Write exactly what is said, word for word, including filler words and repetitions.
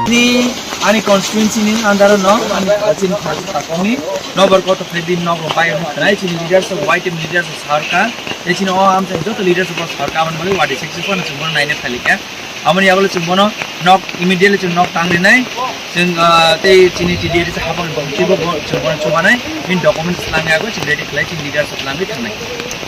Ni ani constituency ni under no ani chini thani takoni nobor koto phai bin nobo bai hwnwi khwnai chini leaders of Y T M leaders of sarkar, tei chini o amchai joto leaders of sarkar aboni bagwi wadi sixty four no chwng bono naina phailika. Aboni yagulo chwng bono nok immediately chwng nok tang rinai, chwng, ah, tei chini T D A D C hapang bongchibo bo chwng bono chubanai, bini documents langwi agwi chwng ready khlai chini leaders of langwi thangnai.